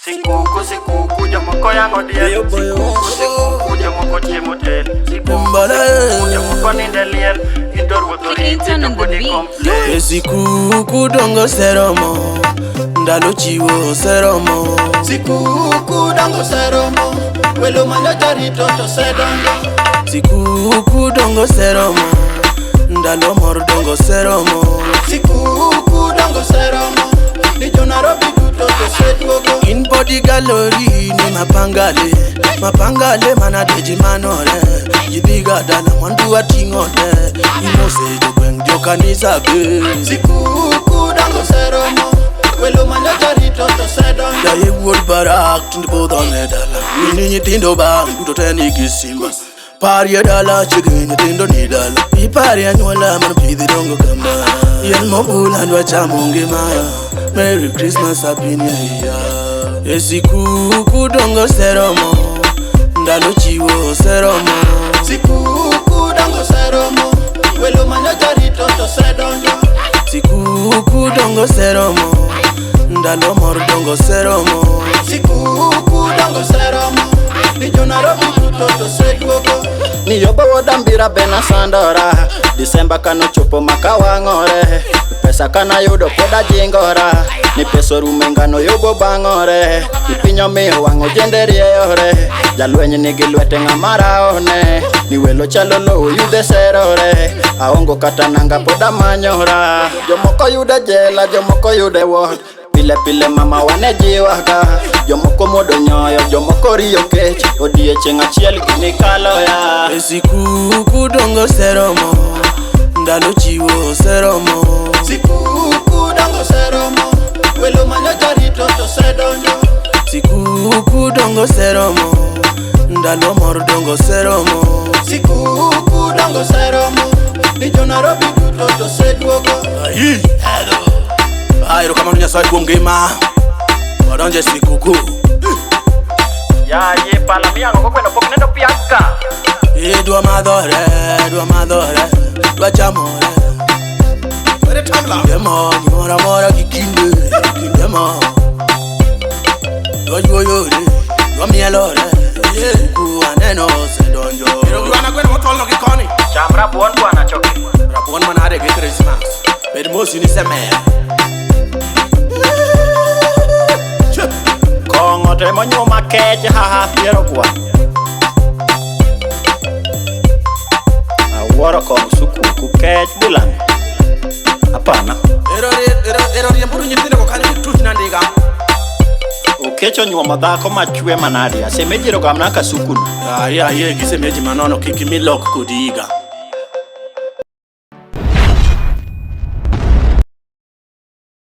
Sikuku sikuku jomoko yang'o diel. Sikuku sikuku jomoko chiemo tel. Sikuku sikuku jomoko ninde liel. Into ruoth oriti Clayton to on the pod beat. i-complain. E sikuku dongo seromo, ndalo chiwo seromo. Sikuku dongo seromo, welo manyocha rito to sedonjo. Sikuku dongo seromo, ndalo mor dongo seromo. Sikuku dongo seromo, ni jo Nairobi duto to seduogo. In body gallery ni mapangale, mapangale mana deji manore. Gidhiga dala mwandu ating'ore, imose jogweng' jokanisa be. Sikuku dongo seromo, welo manyocha rito to sedonjo. Yaye wuod barak tind budhone dala, mini nyithindo bang' duto te nigi simba. Parie dala chiegni nyithindo ni dala, iparie anyuola mano pidhi dongo kama. Yien mobula dwa chamo ngima, Merry Christmas, Happy New Year. E sikuku dongo seromo, ndalo chiwo seromo. Sikuku dongo seromo, welo manyocha rito to sedonjo. Sikuku dongo seromo, ndalo mor dongo seromo. Sikuku dongo seromo, ni jo Nairobi duto to seduogo. Ni yobo wuoda mbira bena sandora. Disemba kanochopo makawang'ore. Pesa kanayudo pod ajingora. Ni pesa orumo e ngano yobo bang'ore. Ni piny omiyo wang' ojende rieyore. Jalweny nigi lwete ng'ama raone. Ni welo chalo lowo yudhe serore. Aongo kata nanga pod amanyora. Jomoko yude jela, jomoko yude ward. Pile pile mama wane jiwaga. Jomoko muodo nyoyo, jomoko riyo kech. Odiechieng' achiel gini kaloya. E sikuku dongo seromo, ndalo chiwo seromo. Sikuku dongo seromo, welo manyocha rito to sedonjo. Sikuku dongo seromo, ndalo mor dongo seromo. Sikuku dongo seromo, ni jo Nairobi duto to seduogo. Ayi, hello. Ah, erokamano Nyasaye kuom ngima. Wadonje e sikuku. Yaye pala miyang'o go gweno pok nendo piaka. E dwa madhore, dwa madhore, dwa chamore. Kinde mo, gimoro amora gi kinde, kinde mo. Dwa yuoyore, dwa mielore. Sikuku aneno osedonjo. Cham rabuon bwana choki. Rabuon manade gi Christmas. Bed mos in isemer. Kong'o to emonyuoma kech haha piero gwa. Awuoro kong sukuku kech bilani. Hapana. Ero riemburu nyithindo go kanyo kik tuch na ndiga. Okech onyuomo dhako machwe manade. Asemeji ero gamna kasukuno. Aye aye gisemeji manono kik imi lok kod higa.